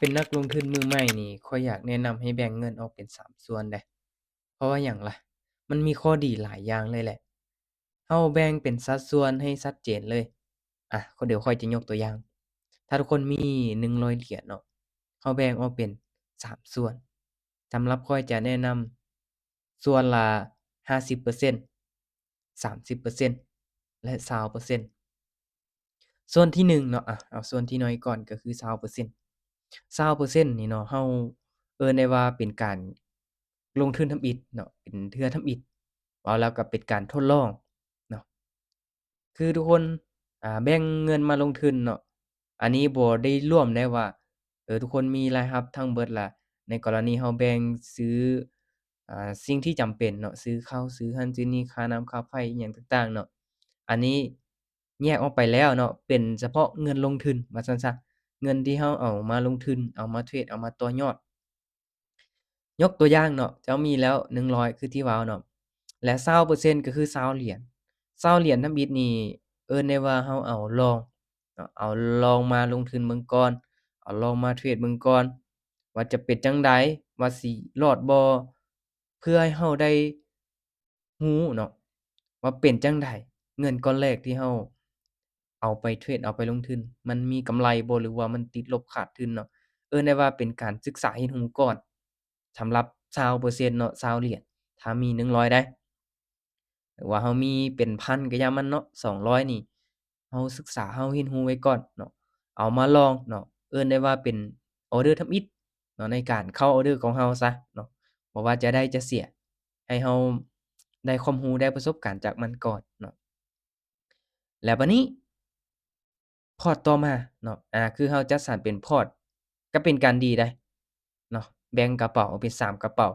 ປັນນັກລົງທຶນມືໃໝ່ນີ້ ຂ້ອຍຢາກແນະນຳໃຫ້ແບ່ງເງິນອອກເປັນສາມສ່ວນເດ້. ເພາະວ່າຫຍັງລະ? ມັນມີຂໍ້ດີຫຼາຍຢ່າງເລີຍແຫຼະ. ເຮົາແບ່ງເປັນສັດສ່ວນໃຫ້ຊັດເຈນເລີຍ. ອາ ດຽວຂ້ອຍຈະຍົກຕົວຢ່າງ. ຖ້າທຸກຄົນມີໜຶ່ງຮ້ອຍຫຼຽນເນາະ, ເຮົາແບ່ງອອກເປັນສາມສ່ວນ. ສຳລັບຂ້ອຍຈະແນະນຳສ່ວນລະຫ້າສິບເປີເຊັນ, ສາມສິບເປີເຊັນ ແລະ ຊາວເປີເຊັນ. ສ່ວນທີໜຶ່ງເນາະ, ອາ ເອົາສ່ວນທີ່ໜ້ອຍກ່ອນ ກໍຄືຊາວເປີເຊັນ. ຊາວເປີເຊັນນີ້ເນາະ, ເຮົາເອີ້ນໄດ້ວ່າເປັນການລົງທຶນທຳອິດເນາະ, ເປັນເທື່ອທຳອິດ. ເວົ້າແລ້ວກໍເປັນການທົດລອງເນາະ. ຄືທຸກຄົນ ອາ ແບ່ງເງິນມາລົງທຶນເນາະ, ອັນນີ້ບໍ່ໄດ້ລວມໄດ້ວ່າ ເອີ ທຸກຄົນມີລາຍຮັບທັງເບິດລະ. ໃນກໍລະນີເຮົາແບ່ງຊື້ ອາ ສິ່ງທີ່ຈຳເປັນເນາະ, ຊື້ເຂົ້າ ຊື້ຫັ້ນ ຊື້ນີ້, ຄ່ານ້ຳ ຄ່າໄຟ ອີ່ຫຍັງຕ່າງໆເນາະ. ອັນນີ້ແຍກອອກໄປແລ້ວເນາະ, ເປັນສະເພາະເງິນລົງທຶນວ່າຊັ້ນຊະ, ເງິນທີ່ເຮົາເອົາມາລົງທຶນ, ເອົາມາເທຣດ, ເອົາມາຕໍ່ຍອດ. ຍົກຕົວຢ່າງເນາະ, ເຈົ້າມີແລ້ວໜຶ່ງຮ້ອຍ ຄືທີ່ເວົ້າເນາະ, ແລະ ຊາວເປີເຊັນ ກໍຄືຊາວຫຼຽນ. ຊາວຫຼຽນທຳອິດນີ້ ເອີ້ນໄດ້ວ່າເຮົາເອົາລອງເນາະ, ເອົາລອງມາລົງທຶນເບິ່ງກ່ອນ, ເອົາລອງມາເທຣດເບິ່ງກ່ອນ ວ່າຈະເປັນຈັ່ງໃດ, ວ່າຊິລອດບໍ່, ເພື່ອໃຫ້ເຮົາໄດ້ຮູ້ເນາະ ວ່າເປັນຈັ່ງໃດ, ເງິນກ້ອນແລກທີ່ເຮົາເອົາໄປເທຣດ, ເອົາໄປລົງທຶນ, ມັນມີກຳໄລບໍ່ ຫຼືວ່າມັນຕິດລົບຂາດທຶນເນາະ. ເອີ້ນໄດ້ວ່າເປັນການສຶກສາຮຽນຮູ້ກ່ອນ. ສຳລັບຊາວເປີເຊັນເນາະ, ຊາວຫຼຽນ, ຖ້າມີໜຶ່ງຮ້ອຍໄດ໋ ຫຼືວ່າເຮົາມີເປັນພັນກໍຢ່າມັນເນາະ, ສອງຮ້ອຍນີ້ ເຮົາສຶກສາ, ເຮົາຮຽນຮູ້ໄວ້ກ່ອນເນາະ, ເອົາມາລອງເນາະ, ເອີ້ນໄດ້ວ່າເປັນອໍເດີທຳອິດເນາະ, ໃນການເຂົ້າອໍເດີຂອງເຮົາຊະເນາະ, ບໍ່ວ່າຈະໄດ້ຈະເສຍ, ໃຫ້ເຮົາໄດ້ຄວາມຮູ້, ໄດ້ປະສົບການຈາກມັນກ່ອນເນາະ. ແລ້ວບາດນີ້ ພອດຕໍ່ມາເນາະ, ອາ ຄືເຮົາຈັດສັນເປັນພອດ ກໍເປັນການດີໄດ໋ເນາະ, ແບ່ງກະເປົາເປັນສາມກະເປົາ,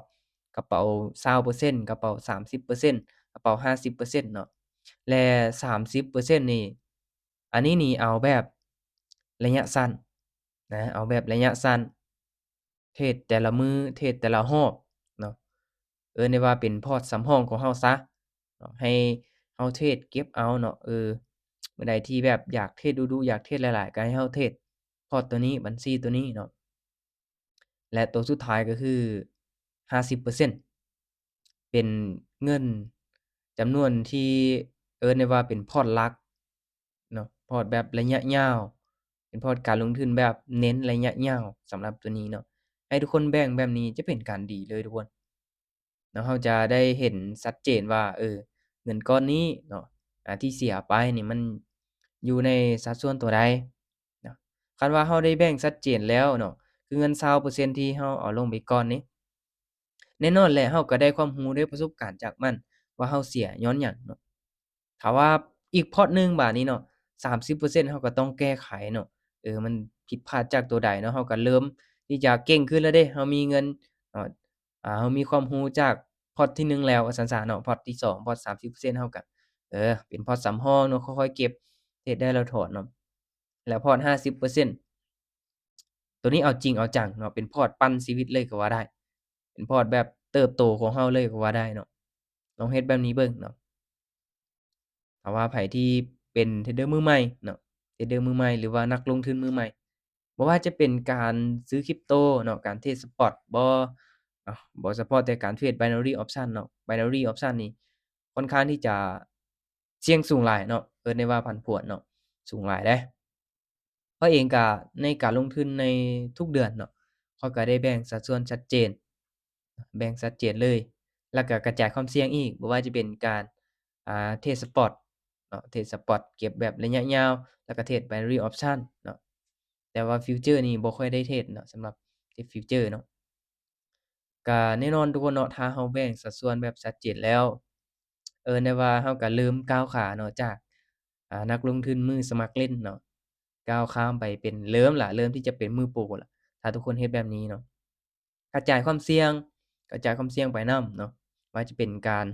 ກະເປົາຊາວເປີເຊັນ, ກະເປົາສາມສິບເປີເຊັນ, ກະເປົາຫ້າສິບເປີເຊັນເນາະ. ແລະ ສາມສິບເປີເຊັນນີ້ ອັນນີ້ນີ້ເອົາແບບໄລຍະສັ້ນນະ, ເອົາແບບໄລຍະສັ້ນ, ເທຣດແຕ່ລະມື້, ເທຣດແຕ່ລະຮອບເນາະ, ເອີ້ນໄດ້ວ່າເປັນພອດສຳຮອງຂອງເຮົາຊະເນາະ, ໃຫ້ເຮົາເທຣດເກັບເອົາເນາະ. ເອີ ມື້ໃດທີ່ແບບຢາກເທຣດດຸໆ, ຢາກເທຣດຫຼາຍໆ, ກໍໃຫ້ເຮົາເທຣດພອດໂຕນີ້, ບັນຊີໂຕນີ້ເນາະ. ແລະ ໂຕສຸດທ້າຍກໍຄືຫ້າສິບເປີເຊັນ ເປັນເງິນຈຳນວນທີ່ເອີ້ນໄດ້ວ່າເປັນພອດຫຼັກເນາະ, ພອດແບບໄລຍະຍາວ, ເປັນພອດການລົງທຶນແບບເນັ້ນໄລຍະຍາວ. ສຳລັບໂຕນີ້ເນາະ, ໃຫ້ທຸກຄົນແບ່ງແບບນີ້ຈະເປັນການດີເລີຍທຸກຄົນເນາະ. ເຮົາຈະໄດ້ເຫັນຊັດເຈນວ່າ ເອີ ເງິນກ້ອນນີ້ເນາະ ອາ ທີ່ເສຍໄປນີ້ ມັນຢູ່ໃນສັດສ່ວນຕົວໃດເນາະ. ຄັນວ່າເຮົາໄດ້ແບ່ງຊັດເຈນແລ້ວເນາະ, ຄືເງິນຊາວເປີເຊັນທີ່ເຮົາເອົາລົງໄປກ່ອນນີ້ ແນ່ນອນແຫຼະ ເຮົາກໍໄດ້ຄວາມຮູ້, ໄດ້ປະສົບການຈາກມັນ ວ່າເຮົາເສຍຍ້ອນຫຍັງເນາະ. ຖ້າວ່າອີກພອດໜຶ່ງບາດນີ້ເນາະ, ສາມສິບເປີເຊັນ ເຮົາກໍຕ້ອງແກ້ໄຂເນາະ, ເອີ ມັນຜິດພາດຈາກຕົວໃດເນາະ, ເຮົາກໍເລີ່ມທີ່ຈະເກັ່ງຂຶ້ນແລ້ວເດ້. ເຮົາມີເງິນເນາະ, ອາ ເຮົາມີຄວາມຮູ້ຈາກພອດທີໜຶ່ງແລ້ວວ່າຊັ້ນຊະເນາະ, ພອດທີສອງ ພອດສາມສິບເປີເຊັນ ເຮົາກໍ ເອີ ເປັນພອດສຳຮອງເນາະ, ຄ່ອຍໆເກັບ, ເຮັດໄດ້ແລ້ວຖອນເນາະ. ແລ້ວພອດຫ້າສິບເປີເຊັນ ໂຕນີ້ເອົາຈິງເອົາຈັງເນາະ, ເປັນພອດປັ້ນຊີວິດເລີຍກໍວ່າໄດ້, ເປັນພອດແບບເຕີບໂຕຂອງເຮົາເລີຍກໍວ່າໄດ້ເນາະ. ລອງເຮັດແບບນີ້ເບິ່ງເນາະ. ຖ້າວ່າໃຜທີ່ເປັນເທຣດເດີມືໃໝ່ເນາະ, ເທຣດເດີມືໃໝ່ ຫຼືວ່ານັກລົງທຶນມືໃໝ່, ບໍ່ວ່າຈະເປັນການຊື້ຄຣິບໂຕເນາະ, ການເທຣດສະປອດບໍເນາະ, ບໍ່ສະເພາະແຕ່ການເທຣດ binary option ເນາະ, binary option ນີ້ຄ່ອນຂ້າງທີ່ຈະສ່ຽງສູງຫຼາຍເນາະ, ເອີ້ນໄດ້ວ່າຜັນຜວນເນາະ, ສູງຫຼາຍເດ້. ຂ້ອຍເອງກະໃນການລົງທຶນໃນທຸກເດືອນເນາະ, ຂ້ອຍກະໄດ້ແບ່ງສັດສ່ວນຊັດເຈນ, ແບ່ງຊັດເຈນເລີຍ, ແລ້ວກະກະຈາຍຄວາມສ່ຽງອີກ, ບໍ່ວ່າຈະເປັນການ ອ່າ ເທຣດສະປອດເນາະ, ເທຣດສະປອດເກັບແບບໄລຍະຍາວ, ແລ້ວກະເທຣດ binary option ເນາະ. ແຕ່ວ່າ future ນີ້ບໍ່ຄ່ອຍໄດ້ເທຣດເນາະ, ສຳລັບເທຣດ future ເນາະ. ກະແນ່ນອນທຸກຄົນເນາະ, ຖ້າເຮົາແບ່ງສັດສ່ວນແບບຊັດເຈນແລ້ວ, ເອີ້ນໄດ້ວ່າເຮົາກະເລີ່ມກ້າວຂາເນາະ, ຈາກ ອ່າ ນັກລົງທຶນມືສະໝັກຫຼິ້ນເນາະ, ກ້າວຂ້າມໄປເປັນ ເລີ່ມລະ, ເລີ່ມທີ່ຈະເປັນມືໂປລະ, ຖ້າທຸກຄົນເຮັດແບບນີ້ເນາະ. ກະຈາຍຄວາມສ່ຽງ, ກະຈາຍຄວາມສ່ຽງໄປນຳເນາະ, ວ່າຈະເປັນການ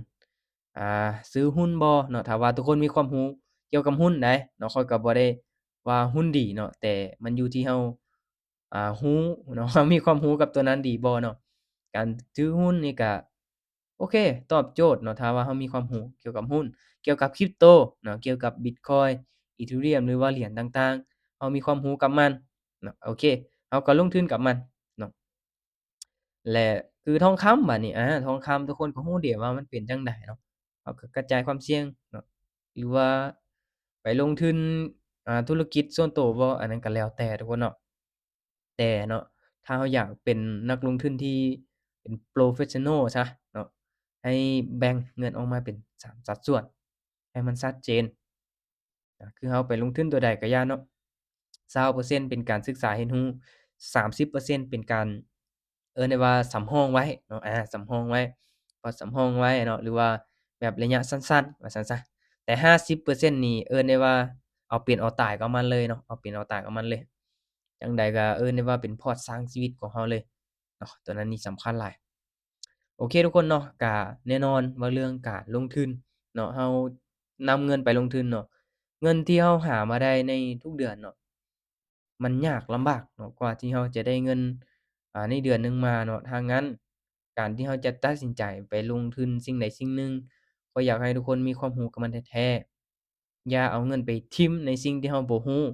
ອ່າ ຊື້ຫຸ້ນບໍເນາະ, ຖ້າວ່າທຸກຄົນມີຄວາມຮູ້ກ່ຽວກັບຫຸ້ນໃດເນາະ, ຂ້ອຍກໍບໍ່ໄດ້ວ່າຫຸ້ນດີເນາະ, ແຕ່ມັນຢູ່ທີ່ເຮົາ ອ່າ ຮູ້ເນາະ, ເຮົາມີຄວາມຮູ້ກັບຕົວນັ້ນດີບໍ່ເນາະ. ການຖືຫຸ້ນນີ້ກະ ໂອເຄ ຕອບໂຈດເນາະ, ຖ້າວ່າເຮົາມີຄວາມຮູ້ກ່ຽວກັບຫຸ້ນ, ກ່ຽວກັບຄຣິບໂຕເນາະ, ກ່ຽວກັບ Bitcoin, Ethereum ຫຼືວ່າຫຼຽນຕ່າງໆ, ເຮົາມີຄວາມຮູ້ກັບມັນເນາະ, ໂອເຄ, ເຮົ າກໍລົງທຶນກັບມັນເນາະ. ແລະ ຄືທອງຄຳບາດນີ້ ອາ ທອງຄຳທຸກຄົນກໍຮູ້ດີວ່າມັນເປັນຈັ່ງໃດເນາະ. ເຮົາກໍກະຈາຍຄວາມສ່ຽງເນາະ ຫຼືວ່າໄປລົງທຶນ ອາ ທຸລະກິດສ່ວນໂຕບໍ ອັນນັ້ນກໍແລ້ວແຕ່ທຸກຄົນເນາະ. ແຕ່ເນາະ ຖ້າເຮົາຢາກເປັນນັກລົງທຶນທີ່ເປັນ professional ຊະເນາະ ໃຫ້ແບ່ງເງິນອອກມາເປັນສາມສັດສ່ວນ ໃຫ້ມັນຊັດເຈນ. ອາ ຄືເຮົາໄປລົງທຶນຕົວໃດກໍຢ່າເນາະ ຊາວເປີເຊັນເປັນການສຶກສາຮຽນຮູ້ ສາມສິບເປີເຊັນເປັນການ ເອີ້ນໄດ້ວ່າສຳຮອງໄວ້ເນາະ ອາ ສຳຮອງໄວ້ ພໍສຳຮອງໄວ້ເນາະ ຫຼືວ່າແບບໄລຍະສັ້ນໆ ວ່າຊັ້ນຊະ. ແຕ່ຫ້າສິບເປີເຊັນນີ້ເອີ້ນໄດ້ວ່າເອົາເປັນເອົາຕາຍກັບມັນເລີຍເນາະ ເອົາເປັນເອົາຕາຍກັບມັນເລີຍ. ຈັ່ງໃດກໍເອີ້ນໄດ້ວ່າເປັນພອດສ້າງຊີວິດຂອງເຮົາເລີຍເນາະ ຕົວນັ້ນນີ້ສຳຄັນຫຼາຍ. ໂອເຄທຸກຄົນເນາະ ກະແນ່ນອນວ່າເລື່ອງການລົງທຶນເນາະ ເຮົານຳເງິນໄປລົງທຶນເນາະ ເງິນທີ່ເຮົາຫາມາໄດ້ໃນທຸກເດືອນເນາະ ມັນຍາກລຳບາກເນາະ ກວ່າທີ່ເຮົາຈະໄດ້ເງິນ ອາ ໃນເດືອນໜຶ່ງມາເນາະ. ທາງນັ້ນ ການທີ່ເຮົາຈະຕັດສິນໃຈໄປລົງທຶນສິ່ງໃດສິ່ງໜຶ່ງ ຂ້ອຍຢາກໃຫ້ທຸກຄົນມີຄວາມຮູ້ກັບມັນແທ້ໆ. ຢ່າເອົາເງິນໄປຖິ້ມໃນສິ່ງທີ່ເຮົາບໍ່ຮູ້.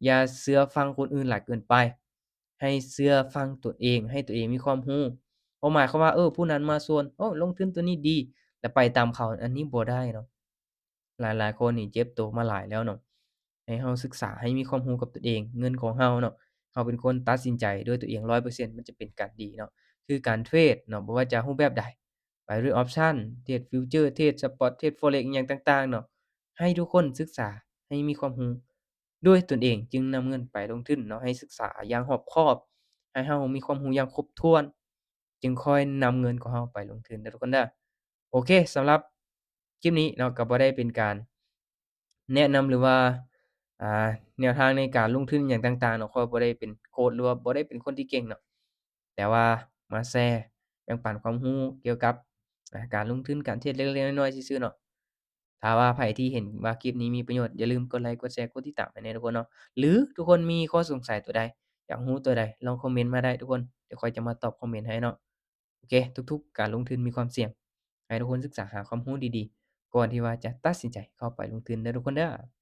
ຢ່າເຊື່ອຟັງຄົນອື່ນຫຼາຍເກີນໄປ. ໃຫ້ເຊື່ອຟັງຕົນເອງ, ໃຫ້ຕົນເອງມີຄວາມຮູ້. ບໍ່ໝາຍຄວາມວ່າ, ເອີ, ຜູ້ນັ້ນມາຊວນ, ໂອ້, ລົງທຶນຕົວນີ້ດີ, ແລ້ວໄປຕາມເຂົາ, ອັນນີ້ບໍ່ໄດ້ເນາະ. ຫຼາຍໆຄົນນີ້ເຈັບໂຕມາຫຼາຍແລ້ວເນາະ. ໃຫ້ເຮົາສຶກສາ, ໃຫ້ມີຄວາມຮູ້ກັບຕົນເອງ, ເງິນຂອງເຮົາເນາະ, ເຮົາເປັນຄົນຕັດສິນໃຈດ້ວຍຕົວເອງຮ້ອຍເປີເຊັນ, ມັນຈະເປັນການດີເນາະ. ຄືການເທຣດເນາະ, ບໍ່ວ່າຈະຮູບແບບໃດ, ໄປເທຣດອອບຊັນ, ເທຣດຟິວເຈີ, ເທຣດສະປອດ, ເທຣດຟໍເຣັກ ອີ່ຫຍັງຕ່າງໆເນາະ, ໃຫ້ທຸກຄົນສຶກສາ, ໃຫ້ມີຄວາມຮູ້ ດ້ວຍຕົນເອງຈຶ່ງນຳເງິນໄປລົງທຶນເນາະ, ໃຫ້ສຶກສາຢ່າງຮອບຄອບ, ໃຫ້ເຮົາມີຄວາມຮູ້ຢ່າງຄົບຖ້ວນ, ຈຶ່ງຄ່ອຍນຳເງິນຂອງເຮົາໄປລົງທຶນເດີທຸກຄົນເດີ. ໂອເຄ, ສຳລັບຄລິບນີ້ເນາະ, ກໍບໍ່ໄດ້ເປັນການແນະນຳ ຫຼືວ່າ ອ່າ ແນວທາງໃນການລົງທຶນຫຍັງຕ່າງໆເນາະ, ຂ້ອຍບໍ່ໄດ້ເປັນໂຄດ ຫຼືວ່າບໍ່ໄດ້ເປັນຄົນທີ່ເກັ່ງເນາະ, ແຕ່ວ່າມາແຊ ແບ່ງປັນຄວາມຮູ້ກ່ຽວກັບ ອ່າ ການລົງທຶນ, ການເທຣດເລັກໆນ້ອຍໆຊື່ໆເນາະ. ຖ້າວ່າໃຜທີ່ເຫັນວ່າຄລິບນີ້ມີປະໂຫຍດ, ຢ່າລືມກົດໄລ, ກົດແຊ, ກົດຕິດຕາມໃຫ້ແດ່ທຸກຄົນເນາະ. ຫຼືທຸກຄົນມີຂໍ້ສົງໄສຕົວໃດ, ຢາກຮູ້ຕົວໃດ, ລອງຄອມເມັນມາໄດ້ທຸກຄົນ, ດຽວຂ້ອຍຈະມາຕອບຄອມເມັນໃຫ້ເນາະ. ໂອເຄ, ທຸກໆການລົງທຶນມີຄວາມສ່ຽງ, ໃຫ້ທຸກຄົນສຶກສາຫາຄວາມຮູ້ດີໆ ກ່ອນທີ່ວ່າຈະຕັດສິນໃຈເຂົ້າໄປລົງທຶນເດີທຸກຄົນເດີ.